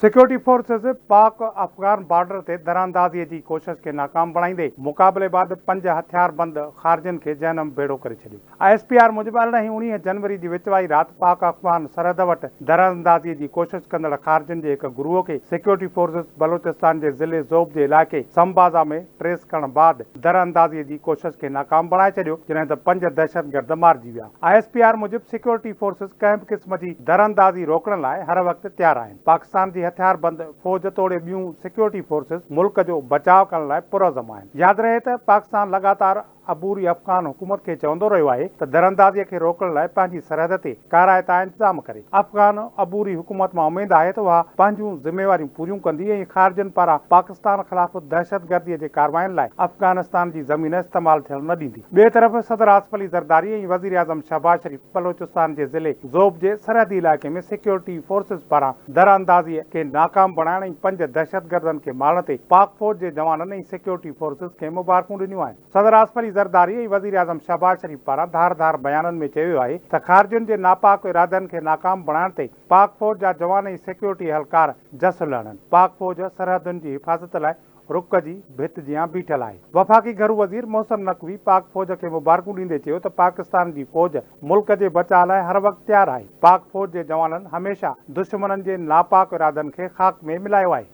Security forces Pak Afghan border تي دراندازي جي ڪوشش کي ناڪام بڻائيندي مقابلي بعد پنج هٿياربند خارجين کي جهنم ڀيڙو ڪري ڇڏيو. I S P R موجب 18 ۽ 19 جنوري جي وچ واري رات پاڪ افغان سرحد وٽ دراندازي جي ڪوشش ڪندڙ خارجين جي هڪ گروهه کي سيڪيورٽي فورسز بلوچستان جي ضلعي زوب جي علائقي سمبازا ۾ ٽريس ڪرڻ بعد دراندازي جي ڪوشش کي ناڪام بڻائي ڇڏيو جڏهن ته پنج دهشتگرد مارجي ويا. I S P R موجب سيڪيورٽي فورسز ڪنهن به قسم جي دراندازي روڪڻ لاء هر وقت تيار آهن. پاڪستان جي هٿياربند فوج توڙي ٻيون سيڪيورٽي فورسز ملڪ جو بچاء ڪرڻ لاء پرعزم آهن. ياد رهي ته پاڪستان لڳاتار عبوري افغان حڪومت کي چوندو رهيو آهي ته دراندازي کي روڪڻ لاء پنهنجي سرحد تي ڪارائتا انتظام ڪري. افغان عبوري حڪومت مان اميد آهي ته اها پنهنجون ذميواريون پوريون ڪندي ۽ خارجين پاران پاڪستان خلاف دهشتگردي جي ڪاررواين لاء افغانستان جي زمين استعمال ٿيڻ نه ڏيندي. ٻئي طرف صدر آصف علي زرداري ۽ وزيراعظم شهباز شريف بلوچستان جي ضلعي زوب جي سرحدي علائقي ۾ سيڪيورٽي فورسز پاران دراندازي کي ناڪام بڻائڻ ۽ پنج دهشتگردن کي مارڻ تي پاڪ فوج جي جوانن ۽ سيڪيورٽي فورسز کي مبارڪون ڏنيون آهن. صدر آصف علي زرداري ۽ وزيراعظم شهباز شريف پاران ڌار ڌار بيانن ۾ چيو ويو آهي ته خارجين جي ناپاڪ ارادن کي ناڪام بڻائڻ تي پاڪ فوج جا جوان ۽ سيڪيورٽي اهلڪار جس لهڻن. پاڪ فوج سرحدن جي حفاظت لاء رڪ جي ڀت جيان بيٺل آهي. وفاقي گهرو وزير محسن نقوي پاڪ فوج کي مبارڪون ڏيندي چيو ته پاڪستان جي فوج ملڪ جي بچاء لاء هر وقت تيار آهي، پاڪ فوج جي جوانن هميشه دشمنن جي ناپاڪ ارادن کي خاڪ ۾ ملايو آهي.